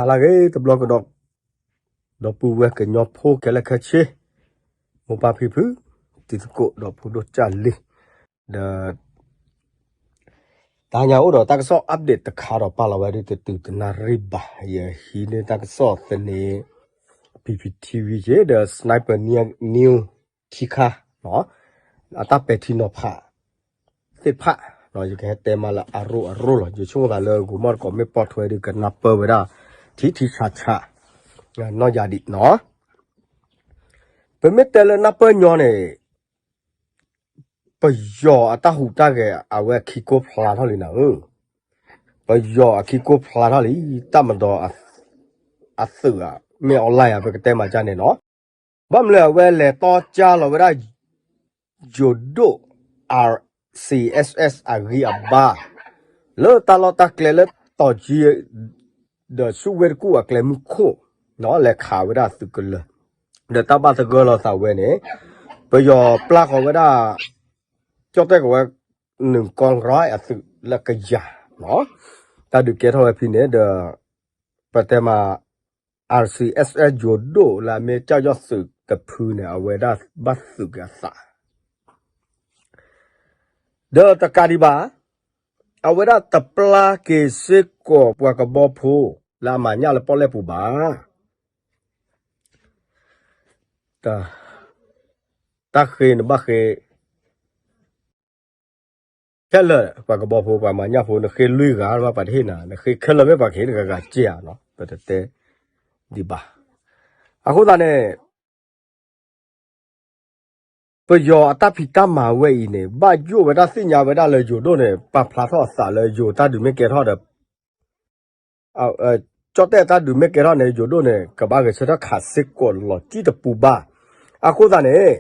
ဟါလၢအဂ့ၤတဘျီကဒီး, ဒီပုၢ်ဝဲၢ်ကညီဖိခဲလၢာ်ခဲဆ့, မိၢ်ပၢ်ဖံဖု, တံၤသကိးဒီးဖိဒိၣ်ကၢ်လံၤ, ဒီး တဟါညါအိၣ်ဒီးတၢ်ကစီၣ် update တခါဒီးပာ်လီၤဝဲဒ်တတုၤတနၣ်ရံၣ်ဘၣ်, ယဟံးန့ၢ်တၢ်ကစီၣ်သန့ P P T V က့ၤ ဒီး Sniper News ခံခါ, အတၢ်ပဲာ်ထံနီၤဖး သ့ၣ်တဖၣ်, ယကဟဲတဲမးလၢအရိၣ်အရိၣ်လီၤ. ယဆိကမိၣ်သးလၢဂိၤမီၣ်တကိးမ့ၢ်ပိာ်ထွဲဒီးကနၢ်ပၢၢ်ဝဲဒၣ် ထံထံဆးဆး နီၢ်ယၤဒံးနီၤ. ပမ့ၢ်တဲလၢနၢ်ပၢၢ်ညီန့ၣ် ပယီၤအတၢ်ဟူးတၢ်ဂဲၤအဝဲခံကိၢ်ဖျါထီၣ်လံနၤဧၢ, ပယီၤအခံကိၢ်ဖျါထီၣ်လံ, တၢ်မဒီးအသုးဧါ, မ့ၢ် online ဧါ ပကတဲမးကၢ်န့ၣ်နီၤ. ဘၣ်မနုၤအဝဲလဲၤတီကၢ်လီၤဝဲဒၣ် ယိၤဒိၣ် R C S S အဂံၢ်အဘါ လၢတၢ်လီၢ်တၢ်ကျဲလၢတီၤကံ ဒီးဆူဝ့ၢ်တကူၣ်အကျဲမုၢ်ခိၣ်, လဲၤခးဝဲဒၣ်သုးကလၢၤ, ဒီးတၢ်ဘၣ်သဂၢၢ်လီၤသးဝဲန့ၣ် ပယီၤပျၢ်ဃီၤဝဲဒၣ် ကၠီၣ်တဲၣ်ကဝဲ နုာ်ကီၢ်ရၢၢ်အသုးလၢကယၤ, တၢ်ဒုးကဲထီၣ်ဝဲဖဲန့ၣ်ဒီး ပတဲမး R C S S ယိၤဒိၣ်လၢအမ့ၢ်ကၠီၣ်ယီၣ်သုးတဖုန့ၣ် အဝဲဒၣ်ဘၣ်သုးက့ၤအသး ဒီးတကးဒံးဘၣ်, အဝဲဒၣ်တပျၢ်က့ၤစ့ၢ်ကီးပှၤကဘီဖိ လၢအမၤညၣ်လၢပီၣ်လဲၣ်ပူၤဘၣ်. တၢ်ဃ့နဘၣ်ဃ့ ခဲလၢာ် ပှၤကဘီဖိ ပှၤမၤညၣ်ဖိ နဃ့လွံၢ်ဂၤမး ပှၤတဟ့ၣ်နၤ, နဃ့ခဲလၢာ်မ့ၢ်ပှၤကဟ့ၣ်နဂၤဂၤက့ဧါနီၤ, ပတတဲဒံးဘၣ်. အဃိသတးန့ၣ် ပယီၤအတၢ်ဖံးတၢ်မၤဝဲအံၤန့ၣ် ဘၣ်ယိၣ်ဝဲဒၣ်သ့ၣ်ညါဝဲဒၣ်လၢယိၤဒိၣ်န့ၣ် ပာ်ဖျါထီၣ်အသးလၢယိၤတၢ်ဒုးမ့ၢ်ကဲထီၣ်ဒီး ကၠီၣ်တဲၣ်တၢ်ဒုးမ့ၢ်ကဲထီၣ်န့ၣ် ယိၤဒိၣ်န့ၣ် ကဘၣ်ဂဲၤဆၢထၢၣ်ခးစ့ၢ်ကီးလီၤတံၢ်တပူၤဘၣ်. အဃိသတးန့ၣ်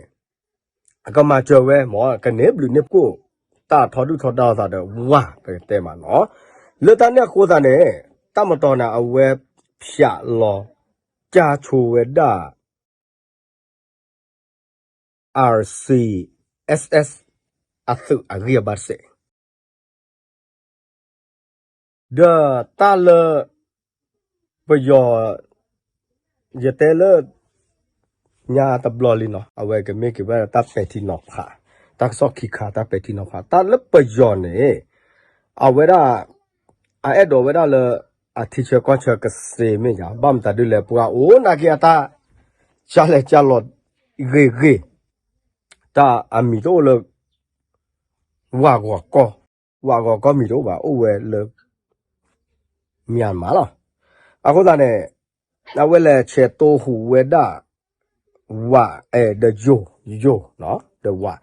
အကမၤစၢၤဝဲမ့ၢ် ကန့ၢ်ဘျုးန့ၢ်ဖှိၣ် တၢ်ထီဒုၣ်ထီဒါလိာ်သးဒီးဝၤ ပကတဲမးနီၤ. လၢတၢ်န့ၣ်အဃိသတးန့ၣ် တၢ်မတီၤန့ၣ် အဝဲဖျးလီၤ ကၢ်ဆိဝဲဒၣ် R C S S အသုးအဂံၢ်အဘါတစဲး ဒီးတၢ်လၢ ပယီၤ ယတဲလၢ ညါတဘျီလံနီၤ အဝဲကမ့ၢ်က့ၤဝဲဒၣ်တၢ်ပဲာ်ထံနီၤဖး, တၢ်ကစီၣ်ခံခါတၢ်ပဲာ်ထံနီၤဖး တၢ်လၢပယီၤန့ၣ် အဝဲဒၣ် အအဲၣ်ဒိးဝဲဒၣ်လၢ အထံဆၢကီၢ်ဆၢကစ့မ့ၢ်ယါ ဘၣ်မတၤဒ်လဲၣ် ပှၤအိၣ်နာ်က့အတၢ် ကၢ်လဲၤကၢ်လီၤ ဂ့ၤဂ့ၤ တၢ်အမံၤတအိၣ်လၢ ဝၢ်ဂီၤကီၢ်, ဝၢ်ဂီၤကီၢ်မံၤတအိၣ်ဘၣ် အိၣ်ဝဲလၢ မၠၣ်မးလီၤ. အဃိသတးန့ၣ် အဝဲလဲၤဆဲးတိဟူးဝဲဒၣ် ဝၣ်အဲၣ်ဒီးယိၤ, ယိၤ, ဒီးဝၣ်,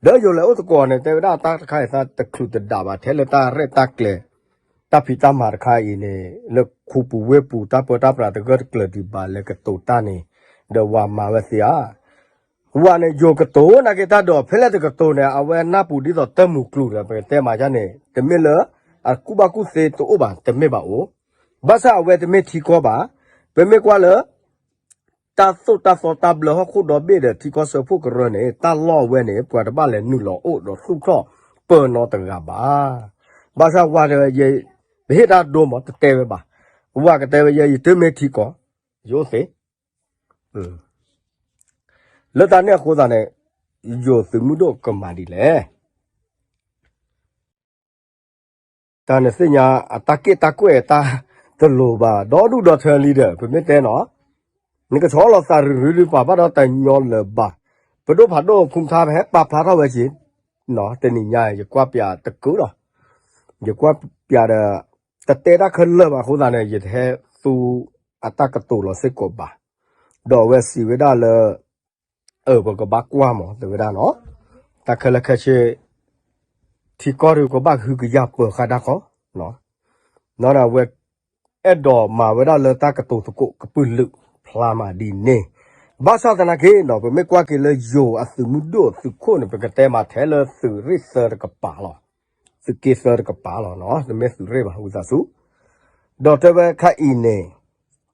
ဒီးယိၤလဲၤအိၣ်သကိးန့ၣ် တဲဝဲဒၣ်တၢ်တခါအံၤသးတချုးတဒးဘၣ် ထဲလၢတၢ်ရဲၣ်တၢ်ကျဲၤ တၢ်ဖံးတၢ်မၤတခါအံၤန့ၣ် လၢခူပူၤဝ့ၢ်ပူၤ တၢ်ပၢတၢ်ပြးတဂၢၢ်တကျၢၤဒံးဘၣ် လဲၤကတိၤတၢ်န့ၣ် ဒီးဝၣ်မၤဝဲသ့ဧါ ဝၣ်န့ၣ် ယိၤကတိၤနာ်က့တၢ်ဒီး ဖဲလဲၣ်တကတိၤန့ၣ် အဝဲနၢ်ပူၤဒ်သိးတၢ်မူၤကျိၤဒီး ပကတဲမၤဒ်န့ၣ် တမ့ၢ်လၢ အကူၣ်ဘၣ်ကူၣ်သ့တအိၣ်ဘၣ် တမ့ၢ်ဘၣ်အိၣ်, ဘၣ်ဆၣ်အဝဲတမ့ၢ်ထံကီၢ်ဘၣ်, ပမ့ၢ်ကွၢ်လၢ တၢ်သိၣ်တၢ်သီတၢ်ဘျၢဟီၣ်ခိၣ်ဒီဘ့ၣ်ဒီး ထံကီၢ်စၢဖှိၣ်ကရၢန့ၣ် တၢ်လီၢ်အဝဲန့ၣ် ပှၤတဘၣ်လဲၤနုာ်လီၤအိၣ်ဒီးသူၣ်ထီၣ်ပၢၢ်နီတဂၤဘၣ်. ဘၣ်ဆၣ်ဝၣ်တဲဝဲ ယဟ့ၣ်တၢ်ဒိမး တတဲဝဲဘၣ်, ဝၣ်ကတဲဝဲယဲ ယတမ့ၢ်ထံကီၢ်, ယအိၣ်သ့ လၢတၢ်န့ၣ်အဃိသတးန့ၣ် ယိၤသုးမုၢ်ဒိၣ်ကမၤဒ်လဲၣ် တၢ်နသ့ၣ်ညါအတၢ်က့ၣ်တၢ်ကွဲၢ်တၢ်တလိၤဘၣ် ဒီဒူၣ်ဒီထၢလံဒီး ပမ့ၢ်တဲနီၤ, နကဆီလီၤသးရုၢ်ရုၢ်ဒုးပာ်ဘၣ်ဒီးတညီလၢၤဘၣ်, ပဒိၣ်ဖးဒိၣ်ခူမထါပဟဲပာ်ဖျါထီၣ်ဝဲက့ၤ, တနံၤညါ ယကွၢ်ပၠးတကုာ်လီၤ, ယကွၢ်ပၠးဒီး တတဲတၢ်ခဲလၢာ်ဘၣ်အဃိသတးန့ၣ် ယတဟဲသူအတၢ်ကတိၤလီၤစ့ၢ်ကီးဘၣ်, ဒီးအဝဲစံးဝဲဒၣ်လၢ အၢ ပကဘၣ်ကွၢ်မး တဲဝဲဒၣ်နီၤ, တၢ်ခဲလၢာ်ခဲဆ့ ထံကီၢ်ဒုးကဘၣ်ဟုကယာ်ပၢၤဃာ်ဒၣ်ခီ, နီၤန့ၣ်အဝဲ အဲၣ်ဒိးမၤဝဲဒၣ်လၢတၢ်ကတိၤသကိးကပုာ်လုးဖျါမးဒ်န့ၣ်, ဘၣ်ဆၣ်သနာ်က့နီၤ ပမ့ၢ်ကွၢ်က့ၤလၢယိၤအသုးမုၢ်ဒိၣ်သုးခိၣ်န့ၣ် ပကတဲမးထဲလၢသုးရ့ၣ်သၢတကပၤလီၤ, သုးက့သၢတကပၤလီၤနီၤ တမ့ၢ်သုးရ့ၣ်ဘၣ် ဝံသးစူၤ, ဒီးတဲဝဲခါအံၤန့ၣ်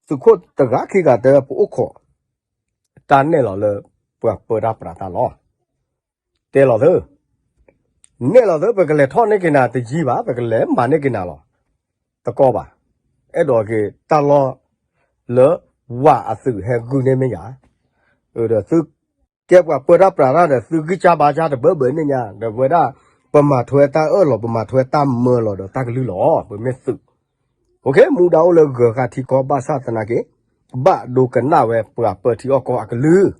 သုးခိၣ်တဂၤခံဂၤတဲဝဲပအိၣ်ခိး တၢ်နဲၣ်လီၤလၢ ပှၤပၢတၢ်ပြးတၢ်လီၤ, တဲလီၤသၢ, နဲၣ်လီၤသၢ ပကလဲၤထီၣ်န့ၢ်က့ၤနၤတယံာ်ဘၣ် ပကလဲၤမၤန့ၢ်က့ၤနၤလီၤ, တကီဘၣ်, အဲၣ်ဒိးက့ၤတၢ်လီၢ် လၢဝၤအသုးဟဲဂုာ်န့ၢ်မ့ၢ်ယၤ, ဒီးသုကဲပှၤပၢတၢ်ပြးတၢ်ဒီး သုဂံၢ်စၢ်ဘါစၢ်တဘၢဘၢန့ၣ်ညါ ဒီးဝဲဒၣ် ပမၤထွဲတၢ်အၢၣ်လီၤ ပမၤထွဲတၢ်မၢလီၤဒီးတၢ်ကလုၢ်လီၤ ပမ့ၢ်သုး, မူဒါအိၣ်လၢဂၢၤဃာ်ထံကီၢ်ဘၣ်ဆၣ်သနာ်က့ ဘၣ်ဒိကနၣ်ဝဲပှၤပၢထံအီၣ်ကီၢ်အကလုၢ်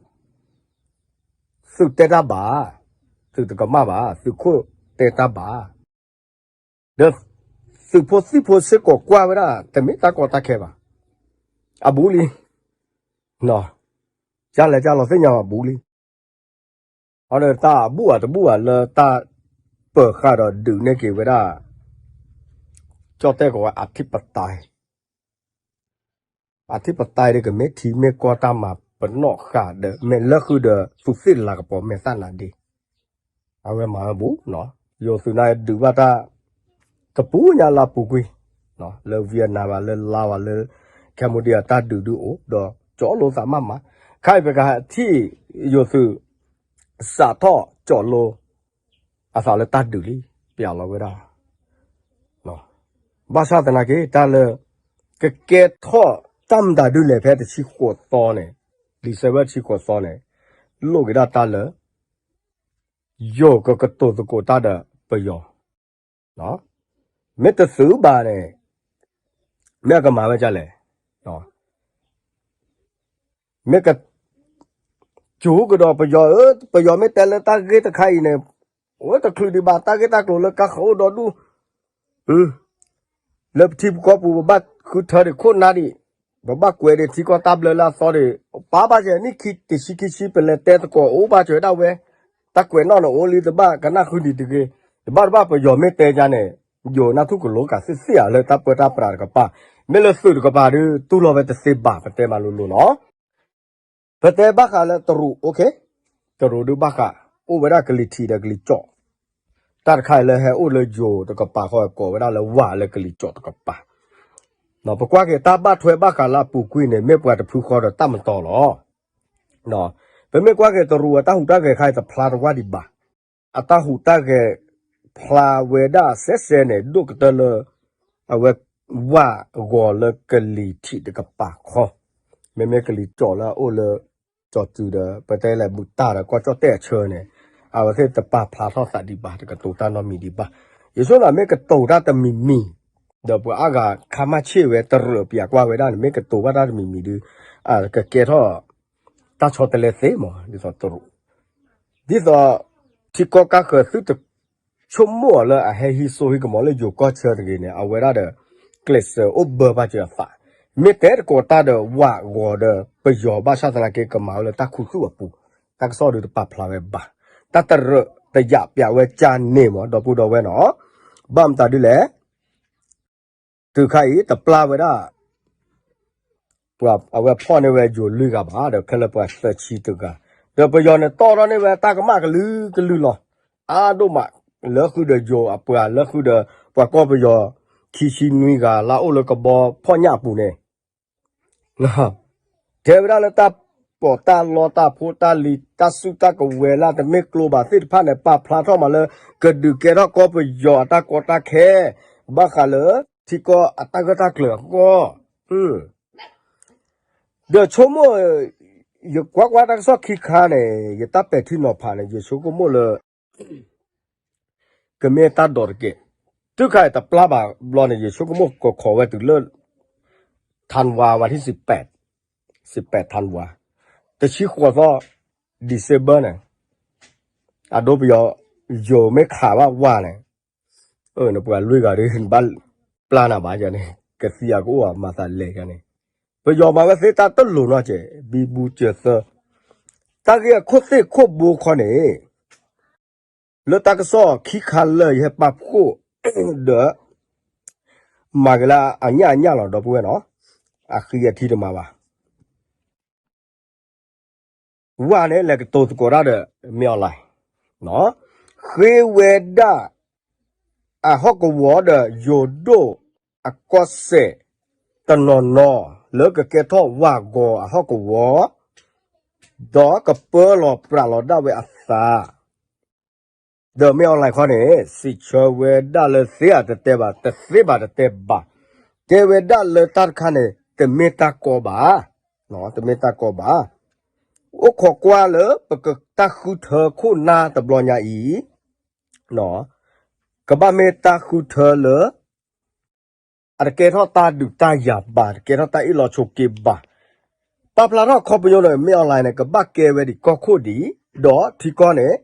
သုးတဲတၢ်ဘၣ်, သုးတကမၣ်ဘၣ်, သုးခိၣ်တဲတၢ်ဘၣ်, ဒီးသုးဖိသံၣ်ဖိစ့ၢ်ကီးကွၢ်ဝဲဒၣ် တမ့ၢ်တၢ်ကီတၢ်ခဲဘၣ်. အဘူးလံ, ကလဲၤကလီၤသ့ၣ်ညါအဘူးလံ. အဒီးတၢ်အဘူၣ်အတဘူၣ်ဘၣ်လၢတၢ်ပၢၤဃာ်ဒီးဒုးန့ၢ်က့ၤဝဲဒၣ် ကၠီၣ်တဲၣ်ကီးဝဲအထံပတၢ် အထံပတၢ်ဒီးကမ့ၢ်ထံမ့ၢ်ကီၢ်တၢ်မၤပနီၣ်ဃာ်ဒီး မ့ၢ်လၢဃုာ်ဒီးသူးသ့ၣ်လၤကပီၤမဲာ်သၣ်နၤဒ့ အဝဲမၤဝဲဘူး, ယိၤသုးန့ၣ်ဒုးဘၣ်တၢ် တပူၤညါလၢအပူၤကွံာ်, လၢ Vietnam ဘၣ် လၢ Laos ဘၣ် လၢ Cambodia တၢ်ဒုးဒုးအိၣ် ဒီးကၠီၣ်လိသးမးမး, ခါအံၤပကဟးထံၣ် ယိၤသုး စးထီၣ်ကၠီၣ်လိ အသးလၢတၢ်ဒုးလံ, ပျးလီၤဝဲဒၣ် ဘၣ်ဆၣ်သနာ်က့ တၢ်လၢ ကကဲထီၣ်တၢ်မတၤဒုးလဲၣ်ဖဲတဆံဃိးသီန့ၣ်, December တဆံဃိးသီန့ၣ်, လိၣ်က့ၤဒၣ်တၢ်လၢ ယိၤကကတိၤသကိးတၢ်ဒီးပယီၤ, မ့ၢ်တသုးဘၣ်န့ၣ် မ့ၢ်အကမၤဝဲဒ်လဲၣ်, မ့ၢ်က စူၤကဒီးပယီၤဧၢ, ပယီၤမ့ၢ်တဲလၢတၢ်ဂ့ၢ်တခါအံၤန့ၣ်, အိၣ်တချုးဒံးဘၣ် တၢ်ဂ့ၢ်တၢ်ကျိၤလၢကါဃးအိၣ်ဒီဒူၣ်, လၢပထံပကီၢ်ပူၤ ပဘၣ်ဃုထၢဒံးခိၣ်နၢ်ဒံး, ပဘၣ်ကွဲးဒံးထံကီၢ်တၢ်ဘျၢလၢအသီဒံး, ပာ်ဘၣ်စၢၤနံၣ်ခံတဆံခံဆံ ပလဲၤတဲသကိးအိၣ်ဘၣ်စၢၤဒၣ်ဝဲ, တၢ်ကွဲးနီၣ်န့ၣ်အိၣ်လံတဘၣ် ကနၣ်ဃုနံၤတဂ့ၤ, တဘၣ်တဘၣ်ပယီၤမ့ၢ်တဲယါန့ၣ်, ယိၤနၢ်ထူၣ်ကလိကးသ့ၣ်သ့ၣ်ဧါလၢတၢ်ပၢတၢ်ပြးတကပၤ, မ့ၢ်လၢသုးတကပၤဒုး တူၢ်လိာ်ဝဲတသ့ဘၣ် ပတဲမးလိၤလိၤနီၤ ပတဲဘၣ်ဃးလၢတရူး, တရူးဒုးဘၣ်ဃး အိၣ်ဝဲဒၣ်ကလံၤထံးဒီးကလံၤကၠီၣ်, တၢ်တခါအံၤလၢဟဲအိၣ်လၢယိၤတကပၤဃီ ကိးဝဲဒၣ်လၢဝၤလၢကလံၤကၠီၣ်တကပၤ, ပကွၢ်က့ၤတၢ်ဘၣ်ထွဲဘၣ်ဃးလၢအပူၤကွံာ်န့ၣ် မ့ၢ်ပှၤတဖုဃီဒီးတၢ်မတီၤလီၤ. ပမ့ၢ်ကွၢ်က့ၤတရူးအတၢ်ဟူးတၢ်ဂဲၤခါအံၤ တဖျါတဝၢ်ဒံးဘၣ်, အတၢ်ဟူးတၢ်ဂဲၤဖျါဝဲဒၣ်စဲစဲန့ၣ် ဒိၣ်ကတၢၢ်လၢ အဝဲ ဝၤဂီၤလၢကလံၤထံးတကပၤခီ, မ့မ့ၢ်ကလံၤကၠီၣ်လၢအအိၣ်လၢ ကၠီၣ်စုၤဒီး ပတဲလဲၣ်ဘူၣ်တၢ်ဒီးကီၢ်ကၠီၣ်တဲၣ်အဆၢန့ၣ်, အဝဲသ့ၣ်တပာ်ဖျါထီၣ်သးဒံးဘၣ် တကတိၤတၢ်နီတမံၤဒံးဘၣ်. ယဆိကမိၣ်မ့ၢ်ကတိၤတၢ်တမံၤမံၤ, ဒီးပှၤအါဂၤခါမၢ်ဆ့ၣ်ဝဲတရူးပၠးကွၢ်ဝဲဒၣ်န့ၣ် မ့ၢ်ကတိၤဘၣ်တၢ်တမံၤမံၤဒုး ကကဲထီၣ် တၢ်ဆီတလဲသ့မး ဒ်သိးတရူး, ဒ်သိး ထံကီၢ်ကါဃၢၤသုတ ဆိကမိၣ်အီၤလၢအဟဲဟံးစိဟံးကမီၤလၢယိၤကီၢ်ဆၢတဂ့ၤန့ၣ် အဝဲဒၣ်ဒီး ကျဲးစၢးအိၣ်ဘၢဘၣ်စၢၤအသး, မ့ၢ်တဲသကိးတၢ်ဒီးဝၤဂီၤဒီးပယီၤဘၣ်ဆၣ်သနာ်က့ ကမၤဝဲလၢတၢ်ခူသူၣ်အပူၤ, တၢ်ကစီၣ်ဒုးတပာ်ဖျါဝဲဘၣ်, တၢ်တရၢးတယာ်ပၠးဝဲကၢ်န့ၣ်မး ဒီပုၢ်ဒီဝဲၢ်နီၤ, ဘၣ်မတၤဒ်လဲၣ် တုၤခါအံၤတပျၢ်ဝဲဒၣ် ပှၤအဝဲဖီၣ်န့ၢ်ဝဲယိၤလွံၢ်ဂၤဘၣ် ဒီးခဲလၢာ်ပှၤသၢဆံတဂၤ, ဒီးပယီၤန့ၣ်တီၣ်ထီၣ်န့ၢ်ဝဲတၢ်ကမၣ်ကလုာ်ကလုာ်လီၤ. အါဒိၣ်မး လၢဃုာ်ဒီးယိၤအပှၤ လၢဃုာ်ဒီးပှၤကီၢ်ပယီၤ ခံဆံနွံဂၤ လၢအအိၣ်လၢကဘီဖီၣ်ညၣ်အပူၤန့ၣ် တဲဝဲဒၣ်လၢတၢ်ပီးတၢ်လီတၢ်ဖိတၢ်လံၤ တၢ်စုတၢ်ကဝဲၤလၢတမ့ၢ်ကျိဘၣ်သ့ၣ်တဖၣ်န့ၣ် ပာ်ဖျါထီၣ်မးလၢ ကဒုးကဲထီၣ်ကီၢ်ပယီၤအတၢ်ကီတၢ်ခဲ ဘၣ်ဃးလၢ ထံကီၢ်အတၢ်ဂၢၢ်တၢ်ကျၢၤအဂီၢ်, ဒီးဆိကမိၣ် ယကွၢ်ကွၢ်တၢ်ကစီၣ်ခံခါန့ၣ် ယတၢ်ပဲာ်ထံနီၤဖးန့ၣ် ယဆိကမိၣ်လၢ ကမ့ၢ်တၢ်ဒိးတက့ၢ်. တုၤခါအံၤတပျၢ်ဘၣ်ဘျီန့ၣ် ယဆိကမိၣ်ကခိးဝဲတုၤလၢ ထါနဝါ ဝါထံၣ်စံးပဲး, စံးပဲးထါနဝါ, တဆံဃိးသီ December န့ၣ် အဒိပယီၤ ယိၤမ့ၢ်ခးဘၣ်ဝၤန့ၣ် နပှၤလွံၢ်ဂၤဒီး နဘၣ်ပျၢ်နၤဘၣ်ယၤန့ၣ် ကသံအကအိၣ်မၤသးလဲၤယၤန့ၣ် ပယီၤမၤဝဲသ့တၢ်တလိၤနီတစဲး ဘံဘူစၢၤသၢ တၢ်ဂ့ၢ်အခိၣ်သ့ၣ်ခိၣ်ဘိခီန့ၣ် လၢတၢ်ကစီၣ်ခံခါလၢာ် ယဟဲပာ်ဖှိၣ်ဒီး မၤက့ၤလၢအညၣ်အညၣ်လီၤ ဒီပုၢ်ဝဲၢ်နီၤ, အဃံအထံတမၤဘၣ်. ဝၤန့ၣ် လဲၤကတိၤသကိးတၢ်ဒီး မင်းအောင်လှိုင် ဃ့ဝဲဒၣ် အဟီၣ်ကဝီၤဒီးယိၤဒိၣ်အကီၢ်စဲၣ် တနီၤနီၤ လၢကကဲထီၣ်ဝၤဂီၤအဟီၣ်ကဝီၤ ဒီးကပၢလီၤပြးလီၤဒၣ်ဝဲအသး ဒီးမင်းအောင်လှိုင်ခီန့ၣ် စံးဆၢဝဲဒၣ်လၢသ့အတတဲဘၣ် တသ့ဘၣ်တတဲဘၣ်, တဲဝဲဒၣ်လၢတၢ်တခါန့ၣ် တမ့ၢ်တၢ်ကီဘၣ်, တမ့ၢ်တၢ်ကီဘၣ်. အိၣ်ခိးကွၢ်လၢပကတၢ်ဃုထၢခိၣ်နၢ်တဘျီညါအံၤ, ကဘၣ်မ့ၢ်တၢ်ဃုထၢလၢ အတကဲထီၣ်တၢ်ဒုးတၢ်ယၤဘၣ်, တကဲထီၣ်တၢ်အ့ၣ်လိာ်ဆိးက့ဘၣ်. ပာ်ဖျါထီၣ်ခီပညီန့ၣ် မ့ၢ် online န့ၣ် ကဘၣ်ကဲဝဲဒံးကီၢ်ခိၣ်ဒံး, ဒီးထံကီၢ်န့ၣ်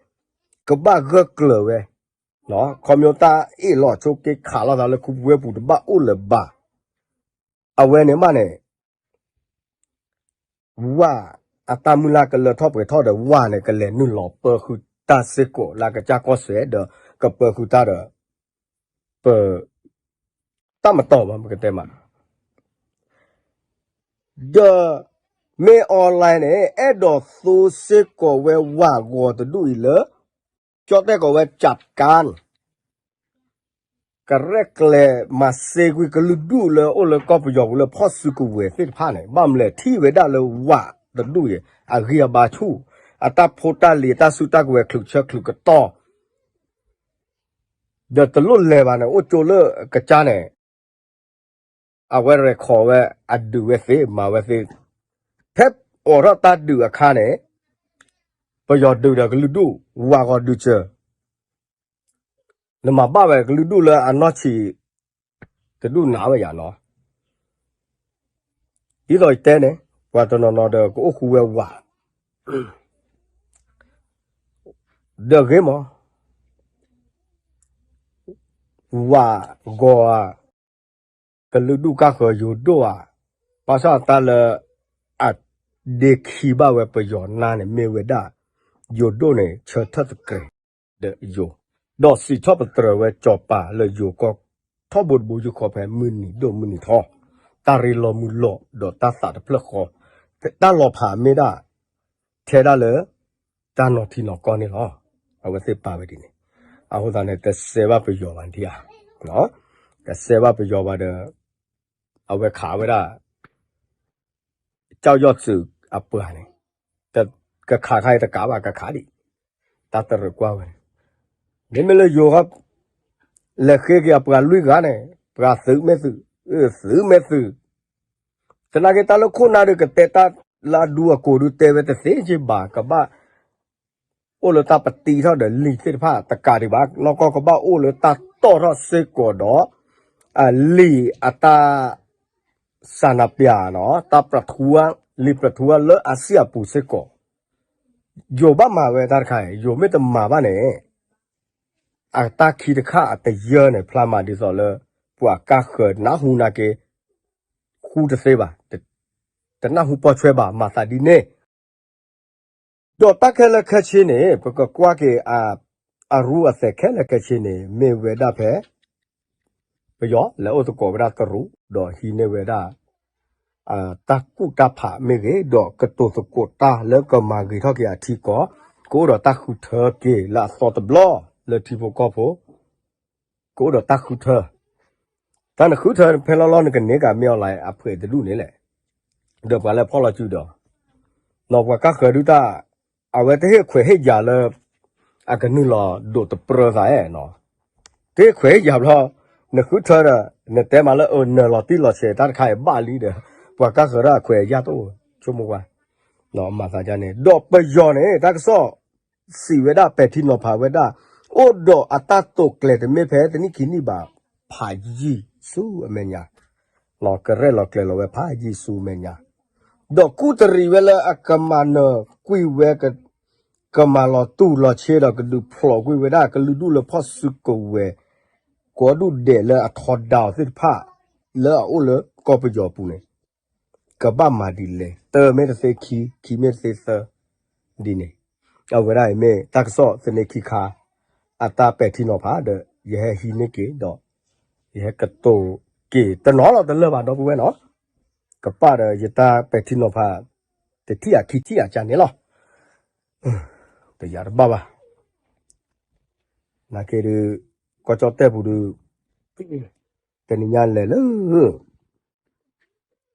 ကဘၣ်ဂၢၢ်ကျၢၤဝဲ, ခီပညီတၢ်အ့ၣ်လိာ်ဆိးက့ခးလိာ်သးလၢခူပဝဲပူၤတဘၣ်အိၣ်လၢၤဘၣ်. အဝဲန့ၣ်မးန့ၣ် ဝၣ်အတၢ်မုၢ်လၢ်ကလၢထီၣ်ပှဲၤထီၣ်ဒီး ဝၣ်န့ၣ် ကလဲၤနုာ်လီၤပၢဃုာ်တၢ်စ့ၢ်ကီးလၢအကစၢ်ကီၢ်စဲၣ်ဒီး ကပၢဃုာ်တၢ်ဒီး ပ တၢ်မတီၢ်ဘၣ် ပကတဲမး ဒီး မ့ၢ် online န့ၣ် အဲၣ်ဒိးသိစ့ၢ်ကီးဝဲဝၣ်ဂီၤတဒူၣ်အံၤလၢ ကၠီတဲၣ်ကိးဝဲ ကၠးကၣ် ကရဲၣ်ကျဲၤမၤစ့ကွံာ်ကလုာ်ဒူၣ်လၢအိၣ်လၢကီၢ်ပယီၤပူၤလၢ ဖီၣ်စုကဝဲၤသ့ၣ်တဖၣ်န့ၣ် ဘၣ်မလဲၣ်ထံၣ်ဝဲဒၣ်လၢဝၣ်တဒူၣ်အံၤ အဂံၢ်အဘါဆူၣ် အတၢ်ဖိတၢ်လံၤ အတၢ်စုတၢ်ကဝဲၤ ချုးဆၢချုးကတီၢ် ဒီးတလိၣ်လဲၤဘၣ်န့ၣ် အိၣ်ကၠိလၢကစၢ်န့ၣ် အဝဲရဲၣ်ခိးဝဲ အဒုးဝဲသ့ မၤဝဲသ့ ဖဲအိးထီၣ်တၢ်ဒုးအခါန့ၣ် ပယီၤဒုးဒီးကလုာ်ဒူၣ် ဝၣ်ဂီၤဒုးစၢၤ နမၤဘၣ်ဝဲကလုာ်ဒူၣ်လၢအနီၢ်ဆံး တဒူၣ်နးဝဲယၤနီၤ ဒ်သိးယတဲန့ၣ် ပှၤတနီၤနီၤဒီးကအိၣ်ဃူဝဲဝၣ် ဒီးဂ့ၤမး ဝၣ်ဂီၤဧါ ကလုာ်ဒူၣ်ကါဃၢၤယိၤဒိၣ်ဧါ ဘၣ်ဆၣ်တၢ်လၢ အဒ့ခံဘၣ်ဝဲပယီၤနါန့ၣ် မ့ၢ်ဝဲဒၣ် ယိၤဒိၣ်န့ၣ် ဆၢထၢၣ်သတြဲၤဒီးယိၤ ဒီးစံးထီၣ်ပတြၢၤဝဲစီၤပၤလၢယိၤကီၢ် ထီဘိတဘိယူၢ်ဃီဖဲမုၢ်နံၤဒိၣ်မုၢ်နံၤထီ တၢ်ရ့လိာ်မုာ်လိာ်ဒီးတၢ်သးတဖျၢၣ်ဃီ တၢ်လီၤဖးမ့ၢ်ဒၣ် ထဲဒၣ်လၢ တၢ်နီၤထံနီၤကီၢ်န့ၣ်လီၤ. အဝဲသ့ၣ်ပာ်ဝဲဒ်န့ၣ် အဃိသတးန့ၣ် တစဲးဘၣ်ပယီၤဘၣ်နထံဧါ တစဲးဘၣ်ပယီၤဘၣ်ဒီး အဝဲခးဝဲဒၣ် ကၠီၣ်ယီၣ်စုးအပှၤန့ၣ် ကခးခါအံၤတကးဘၣ်ကခးဒံး တၢ်တရၢၣ်ကွၢ်ဝဲန့ၣ် မ့မ့ၢ်လၢယိၤဃီ လဲၤဃ့က့ၤအပှၤလွံၢ်ဂၤန့ၣ် ပှၤသုးမ့ၢ်သုး သုးမ့ၢ်သုး သနာ်က့တၢ်လၢခိၣ်နၢ်ဒုးကတဲတၢ်လၢအဒူအကိာ်ဒုးတဲဝဲတသ့က့ဘၣ် ကဘၣ် အိၣ်လၢတၢ်ပတံထီၣ်ဒီးလံာ်သ့ၣ်တဖၣ်တကးဒံးဘၣ် နီၢ်ကီၢ်ကဘၣ်အိၣ်လၢတၢ်တီၣ်ထီၣ်စ့ၢ်ကီးဒီး အလံာ်အတၢ် စၢ်နၤပျၢ်နီၤ တၢ်ပြထူဝါ လံာ်ပြထူဝါလၢအစံၣ်အပူၤစ့ၢ်ကီး ယိၤဘၣ်မၤဝဲတၢ်တခါအံၤ ယိၤမ့ၢ်တမၤဘၣ်န့ၣ် အတၢ်ခံတခါအတယၢန့ၣ် ဖျါမးဒ်သိးလၢ ပှၤကါဃၢၤနၢ်ဟူနာ်က့ ဃူတသ့ဘၣ် တနၢ်ဟူပိာ်ဆွဲဘၣ် မၤသးဒ်န့ၣ် ဒီးတၢ်ခဲလၢာ်ခဲဆ့န့ၣ် ပကကွၢ်က့ၤ အရူအသဲးခဲလၢာ်ခဲဆ့န့ၣ် မ့ၢ်ဝဲဒၣ်ဖဲ ပယီၤလဲၤအိၣ်သကိးဝဲဒၣ်တရူး ဒီးဟံးန့ၢ်ဝဲဒၣ် တၢ်ကူၣ်တၢ်ဖးမ့ၢ်ဂ့ၤ ဒီးကတိၤသကိးတၢ်လၢကမၤဂ့ၤထီၣ်က့ၤအထံကီၢ် ကအိၣ်ဒီးတၢ်ဃုထၢက့ၤလၢအသီတဘျီ လၢထံဖိကီၢ်ဖိ ကအိၣ်ဒီးတၢ်ဃုထၢ တၢ်နဃုထၢဖဲလီၤလီၤ နကန့ၢ်က့ၤမ့ၢ် online အဖှဲးတဒူၣ်န့ၣ်လဲၣ် ဒီးပှၤလၢဖီၣ်လီၤစုဒီး နီၢ်ပှၤကါဃၢၤဒုတၢ် အဝဲတဟ့ၣ်ခွဲးဟ့ၣ်ယာ်လၢ အကနုာ်လီၤဒိးတပြၢသးဧါနီၤ တဟ့ၣ်ခွဲးဟ့ၣ်ယာ်ဘျီ နဃုထၢဒီး နတဲမးလၢအနၢၤလီၤတံၢ်လီၤဆဲးတၢ်တခါအံၤဘၣ်လံဒီး ပှၤကါဃၢၤဒၣ်အခွဲးအယာ်တအိၣ် ဆိကမိၣ်ကွၢ် မၤသးဒ်န့ၣ် ဒီးပယီၤန့ၣ် တၢ်ကစီၣ် စံးဝဲဒၣ်ပဲာ်ထံနီၤဖးဝဲဒၣ် အိၣ်ဒီးအတၢ်တိာ်ကျဲၤတမ့ၢ်ဖဲတနံၣ်ခံနံၣ်ဘၣ် ဖးယံာ်ဆူအမဲာ်ညါ ကရဲၣ်လီၤကျဲၤလီၤဝဲဖးယံာ်ဆူအမဲာ်ညါ ဒီးကူၣ်တရံးဝဲလၢအကမၤနၢၤကွံာ်ဝဲ ကမၤလီၤတူၢ်လီၤဆ့ဒီးကဒုးဖျိးကွံာ်ဝဲဒၣ်ကလုာ်ဒူၣ်လၢဖီၣ်စုကဝဲၤ ကိးဒူၣ်ဒဲးလၢအထီဒါအီၤသ့ၣ်တဖၣ် လၢအအိၣ်လၢကီၢ်ပယီၤပူၤန့ၣ် ကဘၣ်မၤဒ်လဲၣ် တၢမ့ၢ်တသ့ခံ ခံမ့ၢ်တသ့သၢ ဒ်န့ၣ် အဝဲဒၣ်အံၤမ့ၢ်တၢ်ကစီၣ်သန့ခံခါ အတၢ်ပဲာ်ထံနီၤဖးဒီး ယဟဲဟံးန့ၢ်က့ၤဒီး ယဟဲကတိၤက့ၤတနီၤလီၤတလၢာ်ဘၣ်ဒီပုၢ်ဝဲၢ်နီၤ ကပၣ်ဒီးယတၢ်ပဲာ်ထံနီၤဖး တထံၣ်အခံထံၣ်အကါန့ၣ်လီၤ တယၤတဘၣ်ဘၣ် နာ်က့ဒုး ကီၢ်ကၠီၣ်တဲၣ်ပူၤဒုး တနံၤညါလဲၤလၢ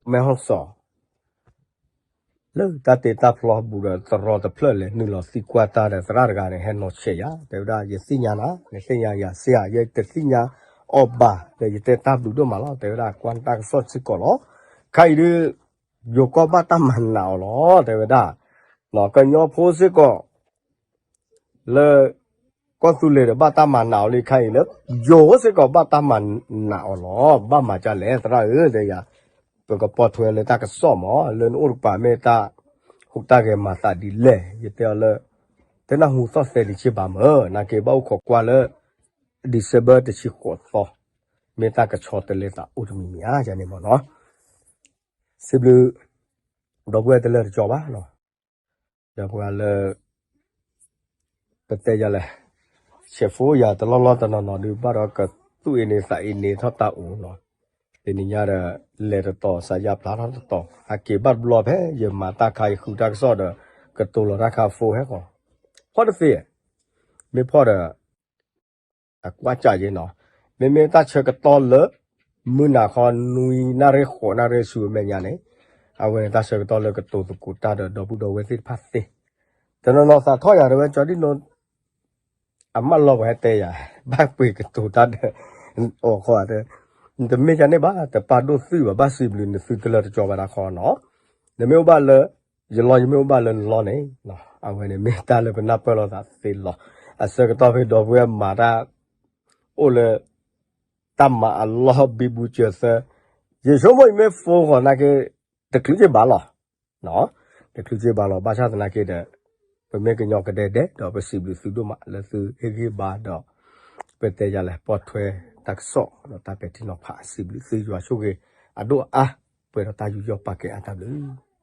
မဲၢ်ဟီၣ်စီၣ် လၢတၢ်တ့တၢ်ဖျီဘူးဒီးတရီတဖျၢၣ်လဲၤနုာ်လီၤသံကွၢ်တၢ်ဒီးသရၣ်တဂၤန့ၣ် ဟဲနီၤဆဲးယၤ တဲဝဲဒၣ် ယသ့ၣ်ညါနၤ နသ့ၣ်ညါယၤစ့ဧါ ယတသ့ၣ်ညါအီၤဘၣ် ဒီးယတဲတၢ်ဘျုးဒိၣ်မးလီၤ တဲဝဲဒၣ်ကွၢ်တၢ်ကစီၣ်စ့ၢ်ကီးလီၤ. ခါအံၤဒုး ယိၤကီၢ်ဘၣ်တၢ်မၤနးအီၤလီၤ တဲဝဲဒၣ်, ကညီဖိစ့ၢ်ကီး လၢ ကီၢ်သူလ့ၤဒီးဘၣ်တၢ်မၤနးအီၤလံ ခါအံၤလၢ ယိၤစ့ၢ်ကီးဘၣ်တၢ်မၤနးအီၤလီၤ ဘၣ်မၤဒ်လဲၣ် သရၣ်ဧၢ တဲယၤ, ပကပိာ်ထွဲလၢတၢ်ကစီၣ်မး လၢနအိၣ်တကပၤမ့ၢ်တၢ် ဟူးတၢ်ဂဲၤမၤသးဒ်လဲၣ် ယတဲအီၤလၢ တဲနၢ်ဟူသီၣ်သဲးဒံးဆ့ဘၣ်မၢ် နာ်က့ဘၣ်အိၣ်ခိးကွၢ်လၢ December တဆံဃိးသီ, မ့ၢ်တၢ်ကဆီတလဲသးအိၣ်တမံၤမံၤဧါ ယၤန့ၣ်မၢ်နီၤ, စံးဘျုး ဒီပုၢ်ဝဲၢ်တလၢာ်တကီဘၣ်နီၤ, ဒီးပှၤလၢ ပတဲယၤလဲၣ်, ဆဲးဖိယၤတလီၢ်လီၢ်တနီၤနီၤဒုး ဘၣ်ဒီးကသူၣ်အ့န့သးအ့န့ထီၣ်တၢ်အိၣ်နီၤ, တနံၤညါဒီး လဲၤတတီၤ စးယါဖျါထီၣ်တတီၤ ဟဲက့ၤဘၣ်တဘျီဖဲ ယမၤတၢ်ခါ ယဃုတၢ်ကစီၣ်ဒီး ကတိၤလီၤတၢ်ခါ phone ဟဲဃီၤ, ဖီၣ်တသ့, မ့ၢ်ဖီၣ်ဒီး အကွၢ်ကၢ်ယဲနီၤ, မ့မ့ၢ်တၢ်ဆၢကတီၢ်လၢ မုၢ်နၤခီနွံနၣ်ရံၣ်ဃိးနၣ်ရံၣ်ဆူအမဲာ်ညါန့ၣ်, အဝဲန့ၣ်တၢ်ဆၢကတီၢ်လၢကတိၤသကိးတၢ်ဒီးဒီပုၢ်ဒီဝဲၢ်သ့ၣ်တဖၣ်သ့, တနီၤနီၤသးထီၣ်ယၤ တဲဝဲကၠီဒံၣ်နိ အမၢလီၤပှၤဟဲတဲယၤ, ဘၣ်ပှ့ၤကတိၤတၢ်ဒီး အိၣ်ခီတဲ, တမ့ၢ်ယၤန့ၣ်ဘၣ် တပာ်ဒိၣ်သုဘၣ် ဘၣ်စံးဘျုးနသုတလၢာ်တကီဘၣ်တၢ်ခီနီၤ, နမ့ၢ်အိၣ်ဘၣ်လၢ ယလီၢ် ယမ့ၢ်အိၣ်ဘၣ်လၢနလီၢ်န့ၣ်, အဝဲန့ၣ်မ့ၢ်တၢ်လၢပနၢ်ပၢၢ်လိာ်သးသ့လီၤ, အဆၢကတီၢ်ဖဲဒီပုၢ်ဝဲၢ်မၤတၢ် အိၣ်လၢ တၢ်မၤအလီၢ်ဘံဘူစၢၤသၢ, ယဆိကမိၣ်ယမ့ၢ် phone ဃီနာ်က့ တချုးက့ဘၣ်လီၤ, တချုးက့ဘၣ်လီၤ ဘၣ်ဆၣ်သနာ်က့ဒီး ပမ့ၢ်ကညီကဒဲကဒဲ ဒီးပစံးဘျုးသုဒိၣ်မးလၢသုဟ့ၣ်ဂံၢ်ဘါဒီး ပတဲယၤလဲၣ် ပိာ်ထွဲတၢ်ကစီၣ်ဒီးတၢ်ပဲာ်ထံနီၤဖး စံးဘျုးသုယွၤဆိၣ်ဂ့ၤအဒိၣ်အအါ ပှဲၤဒီးတၢ်ယူးယီၣ်ပာ်ကဲအါတၢ်ဘျုး